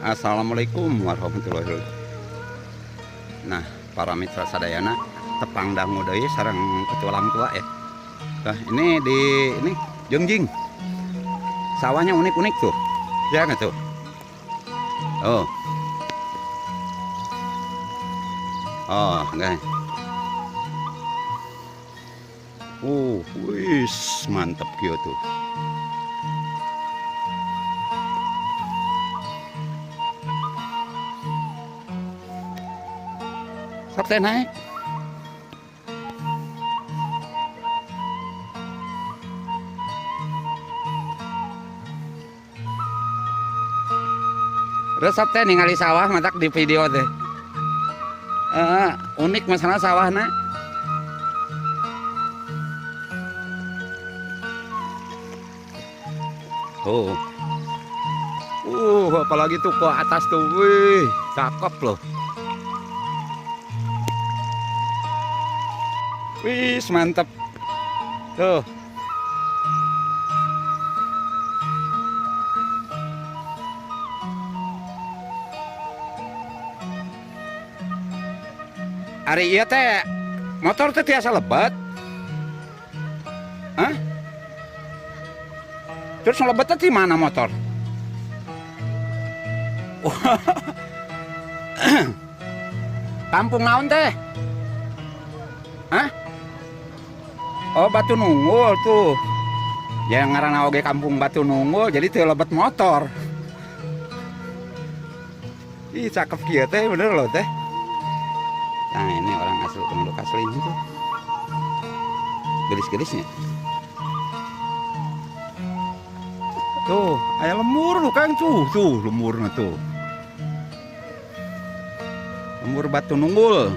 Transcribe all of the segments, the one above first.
Assalamualaikum warahmatullahi wabarakatuh. Nah, para mitra sadayana tepang dangu deui sareng ketua tua ya. Nah, ini di ini Jongjing. Sawahnya unik-unik tuh. Ya nggak tuh? Oh. Oh, enggak. Wis mantap kieu tuh. Sok teh naik. Resep teh ningali sawah matak di video teh. Unik masalah sawahna. Oh. Apalagi tuh ke atas tuh, wih, cakep loh. Wih, mantep. Tuh. Ari ieu teh motor teh tiasa lebat. Hah? Terus lebetnya di mana motor? Kampung naon teh? Hah? Oh, Batu Nunggul tuh. Ya ngaranna oge kampung Batu Nunggul, jadi teu lebet motor. Ih, cakep kieu teh, bener loh teh. Nah, ini orang asli, penduduk aslinya tuh. Gelis-gelisnya. Tuh, aya lemur tuh Kang, tuh, tuh lemurna tuh. Lemur Batu Nunggul.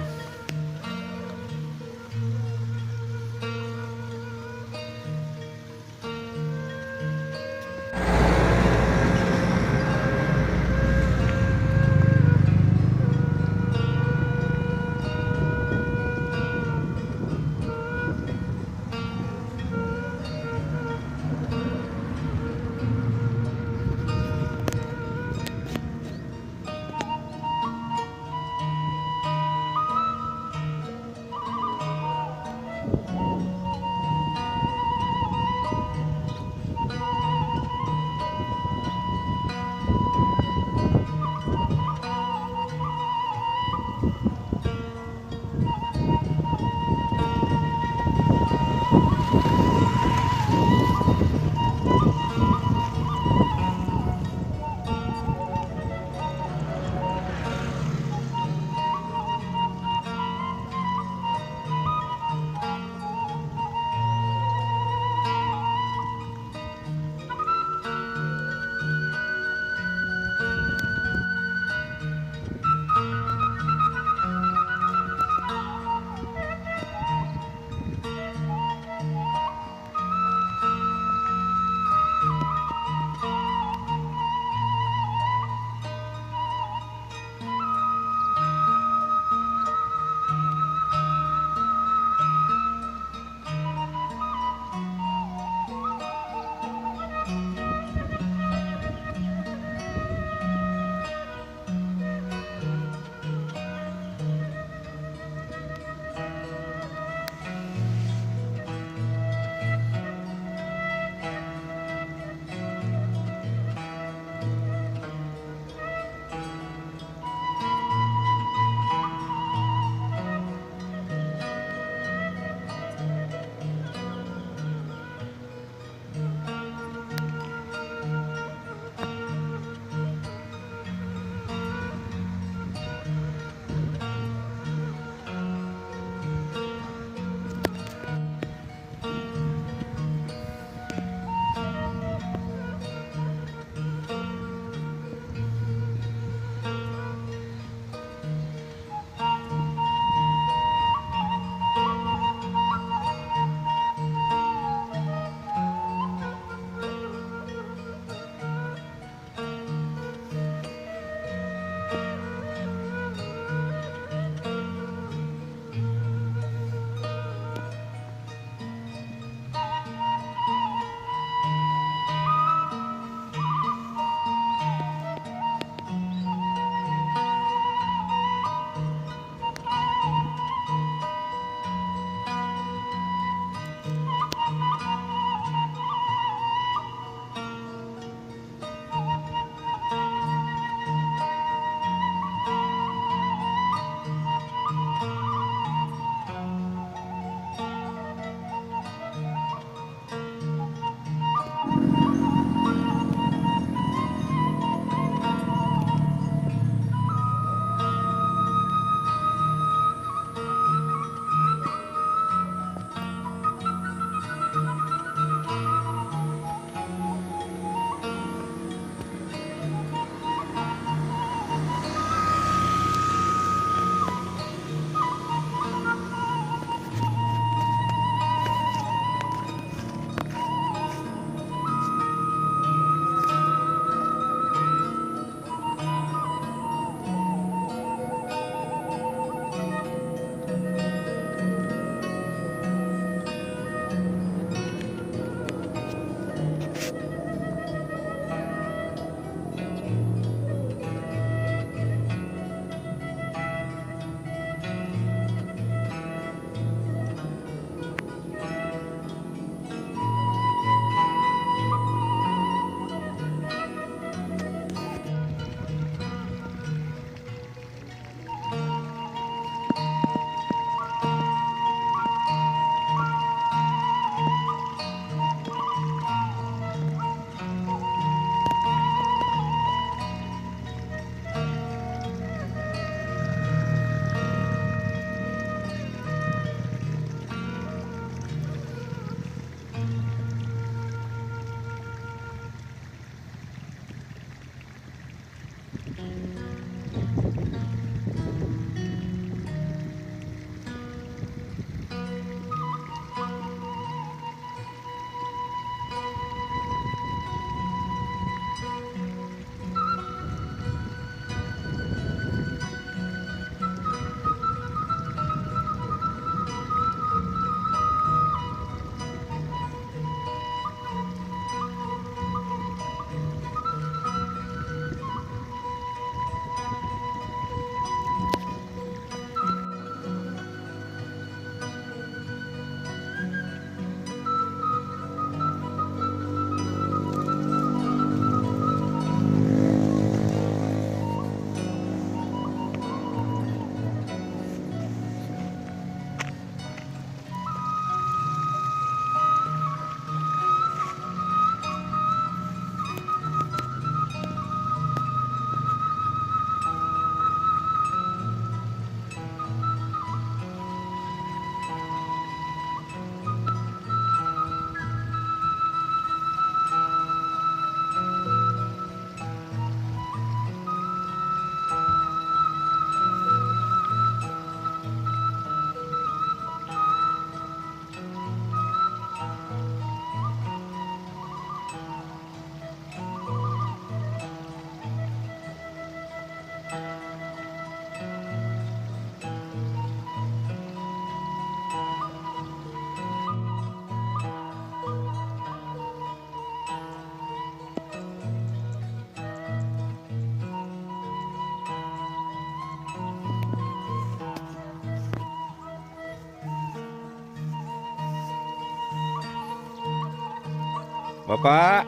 Bapak.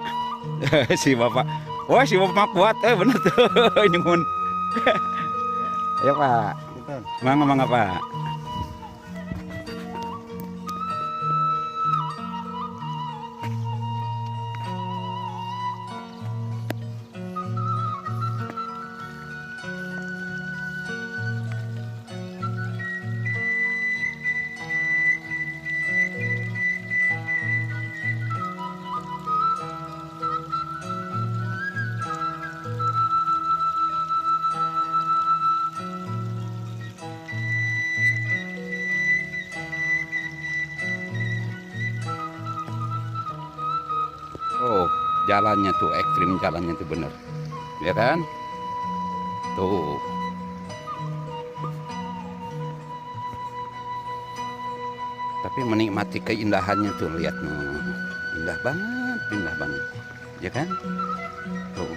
Si bapak. Wah, si bapak kuat. Bener tuh. Nyungun. Ayo, Pak. Mangga, mangga, Pak. Oh, jalannya tuh ekstrim, jalannya tuh bener, ya kan? Tuh. Tapi menikmati keindahannya tuh, lihat nih, indah banget, indah banget, ya kan? Tuh.